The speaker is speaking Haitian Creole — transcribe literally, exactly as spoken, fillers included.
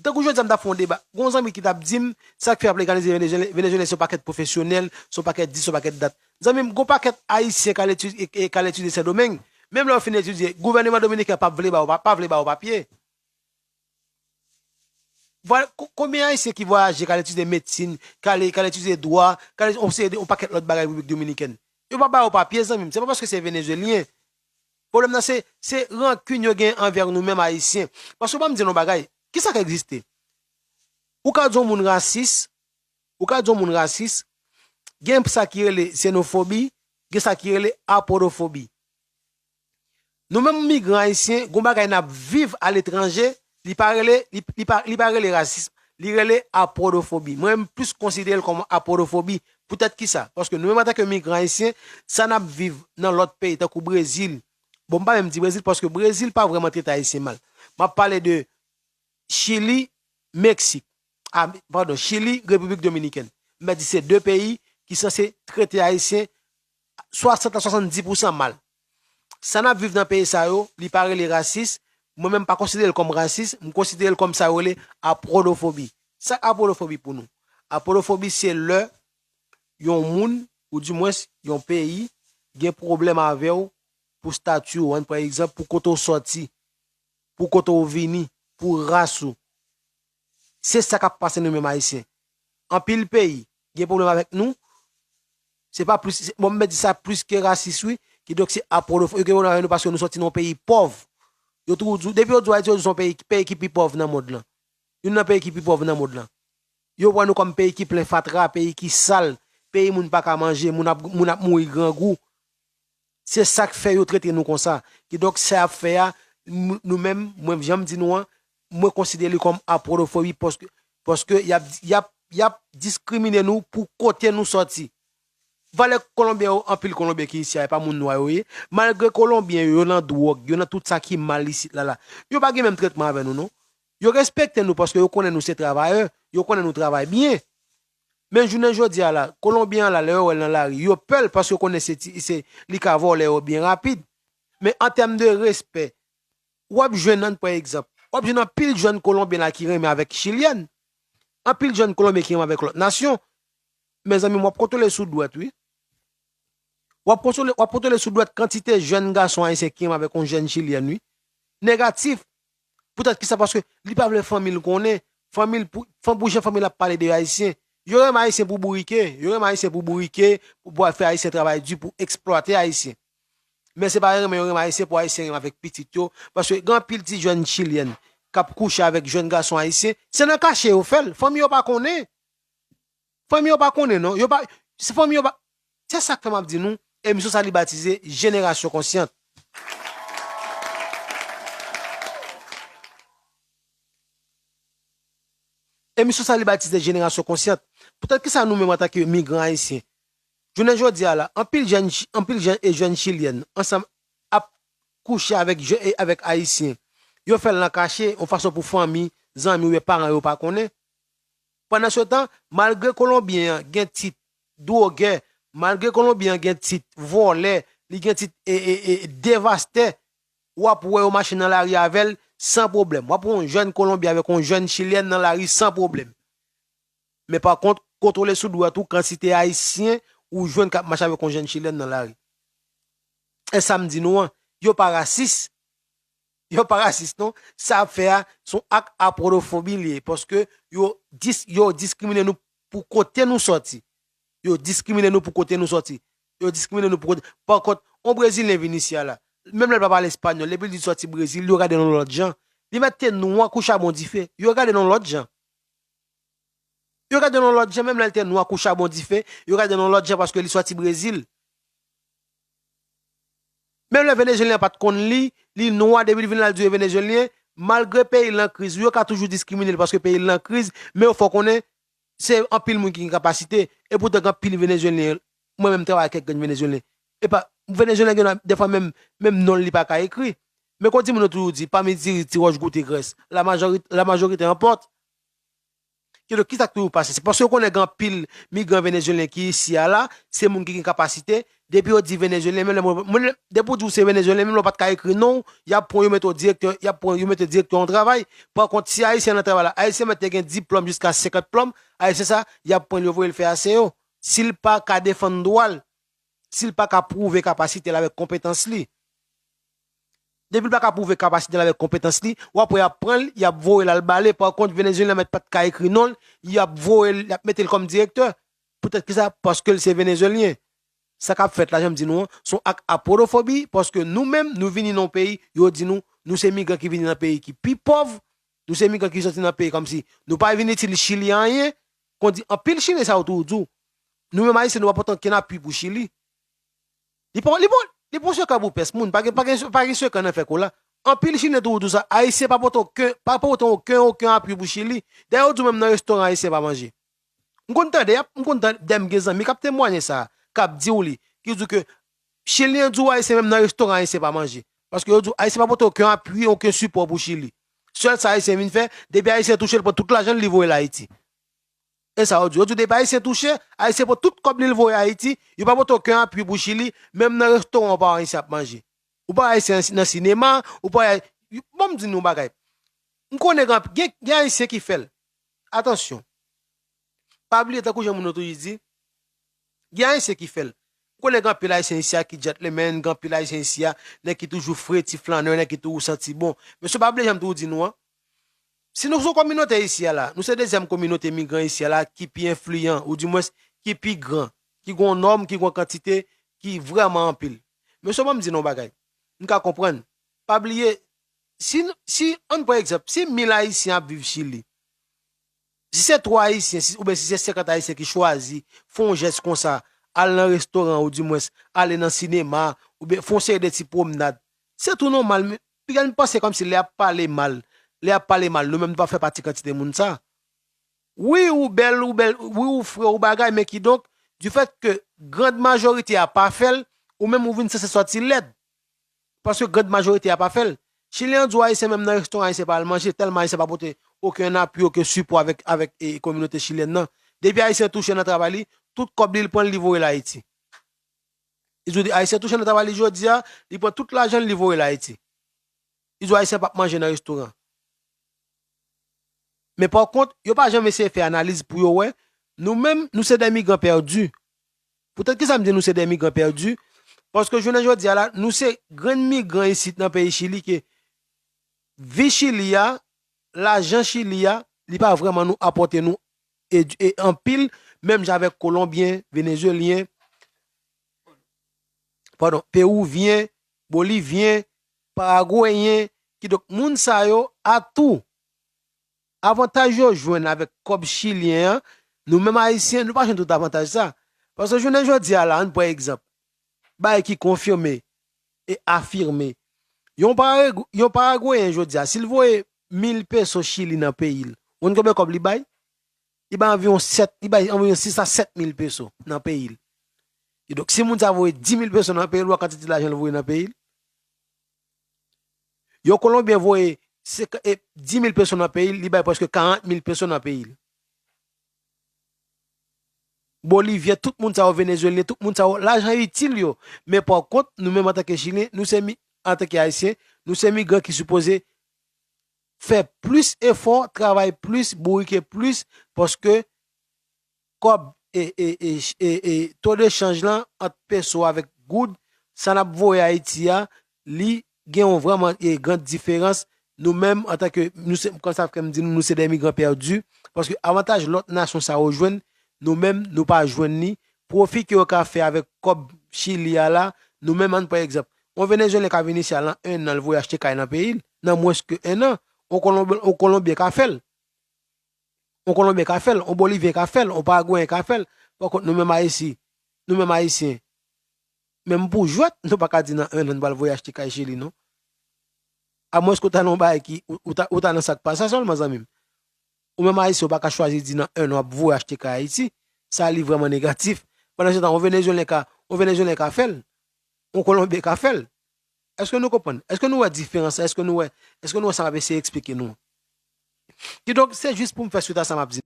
Tankou jodi a m t ap fè yon deba. Gon zanmi ki t ap di m, sa k fè y ap legalize Venezuelyen, Venezuelyen se yon pakèt pwofesyonèl, se yon pakèt dis, se yon pakèt dat. Zanmi m, gon pakèt Ayisyen k al etidye, e, e, k al etidye Sendomeng. Menm lè yo fin etidye, gouvèneman dominiken an p ap vle ba yo, pa, pa vle ba yo papye. Vwa-, ko-, konbyen Ayisyen ki vwayaje, k al etidye medsin, k al, k al etidye dwa, k al yon seri de, yon pakèt lòt bagay Repiblik Dominikèn? Yo pa ba yo papye, zanmi m. Se pa paske se Venezuelyen. Pwoblèm nan se, se rankin yo gen anvè nou menm Ayisyen. Paske ban m di nou yon bagay, kisa k egziste? Ou ka di yon moun rasis, ou ka di yon moun rasis, gen sa ki rele ksenofobi, gen sa ki rele apodofobi. Nou menm migran ayisyen, gon bagay n ap viv aletranje, li pa rele, li, li pa, li pa rele rasism, li rele apodofobi. Mwen menm plis konsidere l kòm apodofobi. Poutèt kisa? Paske nou menm antanke migran ayisyen, sa n ap viv nan lòt peyi, tankou Brezil. Bon, m pa menm di Brezil, paske Brezil pa vrèman trete Ayisyen mal. M ap pale de Chili, Meksik. A, padon, Chili, Repiblik Dominikèn. M di se de peyi ki sanse trete Ayisyen swasant a swasanndis pousan mal. Sa n ap viv nan peyi sa yo, li pa rele rasis. Mwen menm pa konsidere l kòm rasis, m konsidere l kòm sa yo rele apodofobi. Sa k apodofobi pou nou? Apodofobi se lè yon moun, oudimwens yon peyi, gen pwoblèm avè w pou estati w, ann pran egzanp, pou kote w sòti, pou kote w vini, pou ras ou. Se sa k ap pase nou menm Ayisyen. Anpil peyi gen pwoblèm avèk nou. Se pa plis, se, bon, m mèt di sa plis ke rasis, wi. Kidonk, se apodof-, yo gen pwoblèm avèk nou paske nou sòti nan yon peyi pòv. Yo toujou di w, depi yo di w Ayiti, yo di w se yon peyi, peyi ki pi pòv nan mond lan. Youn nan peyi ki pi pòv nan mond lan. Yo wè nou kòm peyi ki plen fatra, peyi ki sal, peyi moun pa ka manje, moun ap, moun ap mouri grangou. Se sa k fè yo trete nou konsa. Kidonk, sa y ap fè a, m-, nou menm, mwen, jan m di nou an, mwen konsidere li kòm apodofobi paske, paske y ap, y ap, y ap diskrimine nou pou kote nou sòti. Valè Kolonbyen yo, anpil Kolonbyen ki isi a, e pa moun nwa yo ye. Malgre Kolonbyen yo, yo nan dwòg, yo nan tout sa ki mal isit la la, yo pa gen menm tretman avè nou, non. Yo respekte nou paske yo konnen nou se travayè, yo konnen nou travay byen. Men jounen jodi a la, Kolonbyen an la, lè yo wè l nan lari, yo pè l paske yo konnen se ti, se, li ka vòlè yo byen rapid. Men an tèm de respè, w ap jwenn, ann pran egzanp, w ap jwenn anpil jèn Kolonbyen la ki renmen avèk Chilyèn. Anpil jèn Kolonbyen ki renmen avèk lòt nasyon. Mezanmi, w ap kontwole sou dwèt, wi. W ap kontwole, w ap kontwole sou dwèt kantite jèn gason ayisyen ki renmen avèk yon jèn Chilyèn, wi. Negatif. Poutèt kisa? Paske li pa vle fanmi l konnen. Fanmi l pou, fan-, pou jan fanmi l ap pale de Ayisyen. Yo renmen Ayisyen pou bourike. Yo renmen Ayisyen pou bourike, pou, pou fè Ayisyen travay di, pou eksplwate Ayisyen. Men se pa renmen yo renmen Ayisyen pou Ayisyen renmen avèk pitit yo. Paske gen anpil ti jèn Chilyèn k ap kouche avèk jèn gason ayisyen. Se nan kache yo fè l. Fanmi yo pa konnen. Fanmi yo pa konnen, non. Yo pa, se fanmi yo pa, se sa k fè m ap di nou, emisyon sa li batize Jenerasyon Konsyant. Emisyon sa li batize Jenerasyon Konsyant. Poutèt kisa nou menm antanke migran ayisyen, jounen jodi a la, anpil jèn, anpil jèn e jèn Chilyèn ansanm ap kouche avèk je-, e avèk Ayisyen. Yo fè l nan kache, yon fason pou fanmi, zanmi oubyen paran yo pa konnen. Pandansetan, malgre Kolonbyen an gen tit dwogè, malgre Kolonbyen an gen tit vòlè, li gen tit e, e, e, devastè, w ap wè yo mache nan lari avè l san pwoblèm. W ap wè yon jèn Kolonbyen avèk yon jèn Chilyèn nan lari san pwoblèm. Men pa kont, kontwole sou dwèt ou kantite Ayisyen ou jwenn k ap mache avèk yon jèn Chilyèn nan lari. E sa m di nou an, yo pa rasis. Yo pa rasis, non. Sa y ap fè a, se yon ak apodofobi li ye, paske yo dis-, yo diskrimine nou pou kote nou sòti. Yo diskrimine nou pou kote nou sòti. Yo diskrimine nou pou kote. Pa kont, yon Brezilyen vin isi a la. Menm lè l pa pale espanyòl, depi l di l sòti Brezil, yo gade l yon lòt jan. Li mèt te nwa kou chabon dife, yo gade l yon lòt jan. Yo gade l yon lòt jan, menm lè l te nwa kou chabon dife, yo gade l yon lòt jan paske li sòti Brezil. Menm lè Venezuelyen an pa t konn li, li nwa, depi l vin la, l di yo Venezuelyen, malgre peyi l an kriz, yo ka toujou diskrimine l paske peyi l an kriz, men yo fè w konnen se anpil moun ki gen kapasite, e poutan gen anpil Venezuelyen, mwen menm travay ak kèk grenn Venezuelyen. E pa, Venezuelyen gen dèfwa menm, menm non l li pa ka ekri. Men kon timoun yo toujou di, pa mi diri, ti wòch goute grès, la majori-, la majorité emporte. Kidonk, kisa k toujou pase? Se paske yo konnen gen anpil migran venezuelyen ki isi a la, se moun ki gen kapasite, Depi yo di Venezuelyen, menm lè mwen, mwen, depi w di w se Venezuelyen, menm lè w pa t ka ekri non w, y ap pran w, yo mete w direktè, y ap pran w, yo mete w direktè yon travay. Pa kont, si Ayisyen nan travay la, Ayisyen mèt te gen diplòm jiska senkant plòm, Ayisyen sa, y ap pran l, yo voye l fè A C O. Si l pa ka defann dwa l, si l pa ka pwouve kapasite l avèk konpetans li. Depi l pa ka pwouve kapasite l avèk konpetans li, w ap wè y ap pran l, y ap voye l al bale. Pa kont, Venezuelyen mèt pa t ka ekri non l, y ap voye l, y ap mete l kòm direktè. Poutèt kisa? Paske l se Venezuelyen. Sa k ap fèt la, jan m di nou an, se yon ak apodofobi, paske nou menm, nou vini nan yon peyi, yo di nou, nou se migran ki vini nan peyi ki pi pòv, nou se migran ki soti nan peyi kòmsi nou pa vin itil Chili anyen, kondi anpil Chilyen sa yo toujou di w, nou menm Ayisyen, nou pa pote okenn apui pou Chili. Li pran, li pran, li pran sekan pou pès moun, pa gen, pa gen, pa gen sekan nan fè kola. Anpil Chilyen toujou di w sa, Ayisyen pa pote okenn, pa pote okenn, okenn apui pou Chili. Dayè, yo di w menm nan restoran, Ayisyen pa manje. M konn tande, y ap, m konn tande, dayè m gen zanmi k ap temwaye sa, k ap di w li, ki di w ke Chilyen di w Ayisyen menm nan restoran Ayisyen pa manje. Paske yo di w Ayisyen pa pote okenn apui, okenn sipò pou Chili. Sèl sa Ayisyen vin fè, depi Ayisyen touche, l pran tout lajan l, li voye l Ayiti. E sa yo di w. Yo di w depi Ayisyen touche, Ayisyen pran tout kòb li, l voye Ayiti, yo pa pote okenn apui pou Chili, menm nan restoran ou pa wè Ayisyen ap manje. Ou pa wè Ayisyen nan sinema, ou pa wè, bon, m di nou yon bagay. M konnen gen, gen, gen Ayisyen ki fè l. Atansyon. Pa bliye, tankou jan moun yo toujou di, gen Ayisyen ki fè l. M konnen gen anpil Ayisyen isi a ki gentleman, gen anpil Ayisyen isi a, nèg ki toujou fre, ti flannè, nèg ki toujou santi bon. Mesye, pa bliye jan m toujou di nou an. Si nou se yon kominote isi a la, nou se dezyèm kominote migran isi a la ki pi enfliyan, oudimwens ki pi gran, ki gen yon nòm, ki gen yon kantite, ki vrèman anpil. Mesye, ban m di nou yon bagay. M ka konprann. Pa bliye, si, si, ann pran egzanp, si mil Ayisyen ap viv Chili, si se twa Ayisyen, si, oubyen si se senkant Ayisyen ki chwazi fè yon jès konsa, al nan restoran, oudimwens, ale nan sinema, oubyen fè yon seri de ti pwomnad, se tou nòmal, men, piga n panse kòmsi lè y ap pale mal, lè y ap pale mal, nou menm nou pa fè pati kantite moun sa. Wi, ou bèl, ou bèl, wi, ou fre, ou bagay, men kidonk, difèt ke grand majorite a pa fè l, ou menm ou vin sanse sòti lèd. Paske grand majorite a pa fè l. Chilyen an di w Ayisyen menm nan restoran Ayisyen pa al manje, tèlman Ayisyen pa pote okenn apui, okenn sipò avèk, avèk, e, kominote chilyèn nan. Depi Ayisyen touche nan travay li, tout kòb li, li pran l, li voye l Ayiti. Li di w Ayisyen touche nan travay li jodi a, li pran tout lajan l, li voye l Ayiti. Li di w Ayisyen p ap manje nan restoran. Men pa kont, yo pa janm eseye fè analiz pou yo wè, nou menm, nou se de migran pèdi. Poutèt kisa m di nou se de migran pèdi? Paske jounen jodi a la, nou se grenn migran isit nan peyi Chili ke vi Chili a, lajan Chili a, li pa vrèman nou apòte nou e, e anpil, menm jan avèk Kolonbyen, Venezyelyen, padon, Pewivyen, Bolivyen, Paragweyen, kidonk moun sa yo atou, avantaj yo jwenn avèk kòb chilyen an, nou menm Ayisyen, nou pa jwenn tout avantaj sa. Paske jounen jodi a la, ann pran egzanp, bagay ki konfime e afime. Yon Parag-, yon Paragweyen jodi a, si l voye mil peso Chili nan peyi l, ou konn konbyen kòb li bay? Li bay anviwon sèt, li bay anviwon sis a sèt mil peso nan peyi l. Kidonk, si moun sa voye dis mil peso nan peyi l, ou wè kantite lajan l voye nan peyi l? Yon Kolonbyen voye senk, e, dis mil peso nan peyi l, li bay prèske karant mil peso nan peyi l. Bolivyen, tout moun sa yo, Venezyelyen, tout moun sa yo, lajan itil yo. Men pa kont, nou menm antanke Chilyen, nou se mi-, antanke Ayisyen, nou se migran ki sipoze fè plis efò, travay plis, bourike plis, paske kòb e, e, e, e, e to de chanj lan ant peso avèk goud, sa n ap voye Ayiti a, li gen yon vrèman, e, gran diferans. Nou menm, antanke, nou se, kòm sa fè m di nou, nou se de migran pèdi, paske avantaj lòt nasyon sa yo jwenn, nou menm, nou pa jwenn li. Pwofi ke yo ka fè avèk kòb Chili a la, nou menm, ann pran egzanp. Yon Venezyelyen ka vin isi a, nan en an, l voye achte kay nan peyi l, nan mwens ke en an. Yon Kolonb-, yon Kolonbyen ka fè l. Yon Kolonbyen ka fè l, yon Bolivyen ka fè l, yon Paragweyen ka fè l. Pa kont, nou menm Ayiti, nou menm Ayisyen, menm pou jwèt, nou pa ka di nan en an nou pral voye achte kay Chili, non. Amwens ke w ta nan yon bagay ki, ou, ou ta, ou ta nan sa k pa sa sèlman, zanmi m. Ou menm Ayisyen, ou pa ka chwazi di nan en an w ap voye achte kay Ayiti. Sa li vrèman negatif. Pandan se tan, yon Venezyelyen ka, yon Venezyelyen ka fè l. Yon Kolonbyen ka fè l. Èske nou konprann? Èske nou wè diferans la? Èske nou wè, èske nou wè sa m ap eseye eksplike nou an? Kidonk, se jis pou m fè swit a sa m ap di.